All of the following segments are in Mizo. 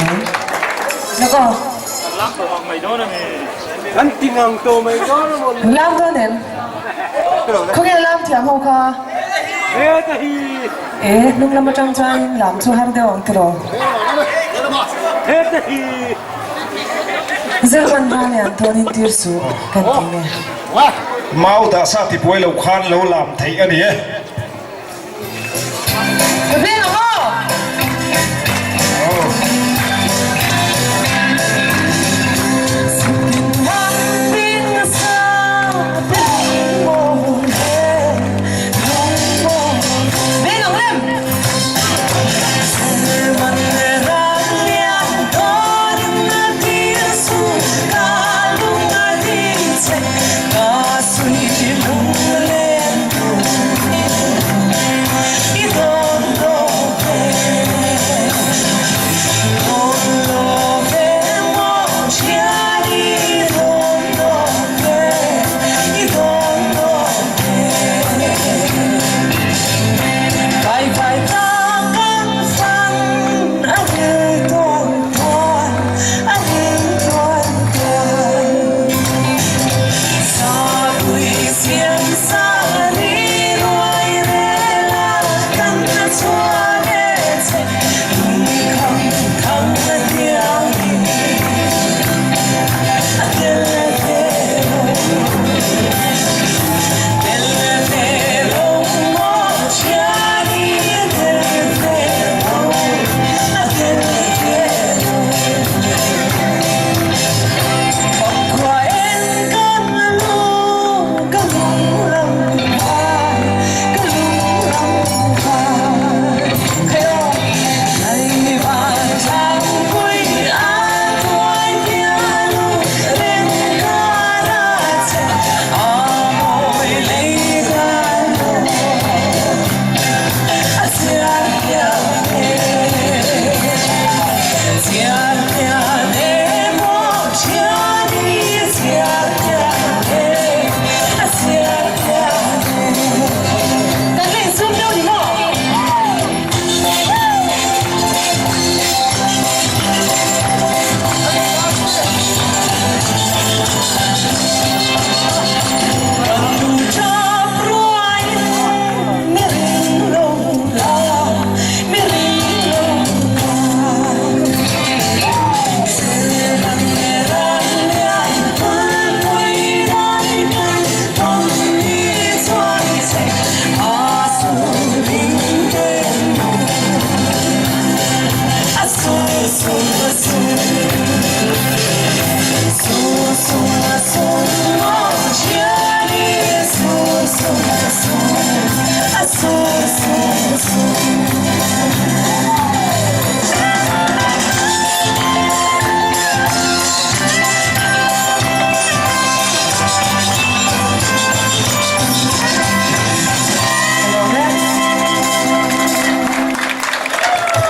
mai. Lawk aw. Kan ti ngang tawh mai dawn a maw le. Lam dawn em? Khawnge lam thiam ho kha? Heta hi. E, hnung lam atang chuan lam chu har deuh ang tiraw? Heta hi. Zirman hma lian tawnin tir suh kan ti nge. Mau dah sa ti buai lo khan lo lam theih a ni e. Ka veng ang aw!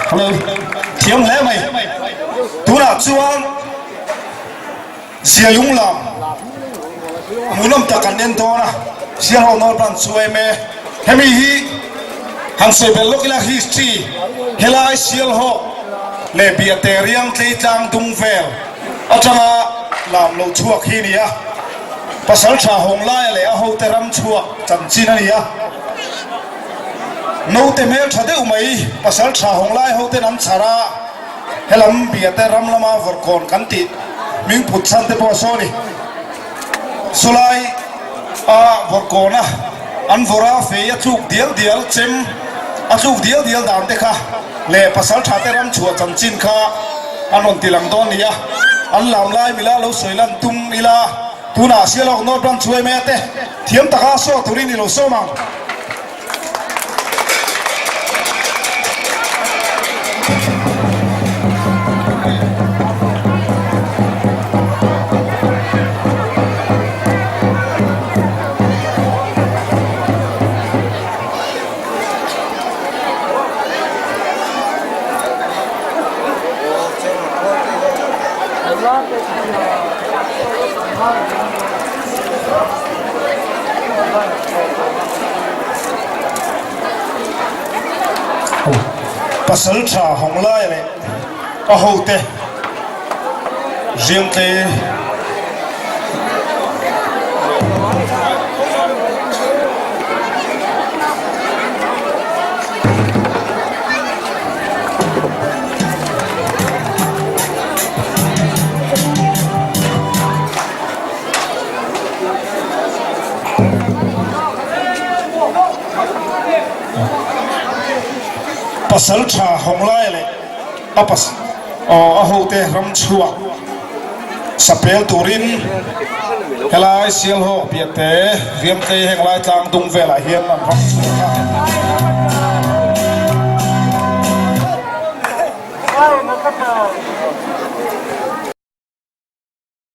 Hello, thiam hle mai. Tunah chuan Zia lung lam hmuhnawm tak kan en dawn a, Sialho North Branch chu em e. Hemi hi han sawi belh lawk ila history helai Sialho leh Biate riang tleitlang dung vel atanga lam lo chhuak hi a ni a, pasal tha hawng laia leh a hote ram chhuak chanchin a ni a. Naute hmel tha deuh mai pasal tha hawng lai hoten an chhar a. Helam Biate ram lama vawrkawn kan tih hming put chhan te pawh a saw a ni. Sawlai a vawrkawna an vawrh a fei a tluk dial dial chem a tluk dial dial dan te kha leh pasaltha te ram chhuah chanchin kha an rawn ti lang dawn a ni a. An lam lai mila lo sawi lan tum ila tunah Sialawk North Branch yma te thiam taka saw turin i lo sawm ang. Pasal tha hawng lai leh. A hote Riangtlei Pasal tha Hawnglai leh a pas aw a hote ram chhuak sapel turin helai Sialhawk Biate Riamtlei heng lai tlang dung velah hian an ram chhuak a.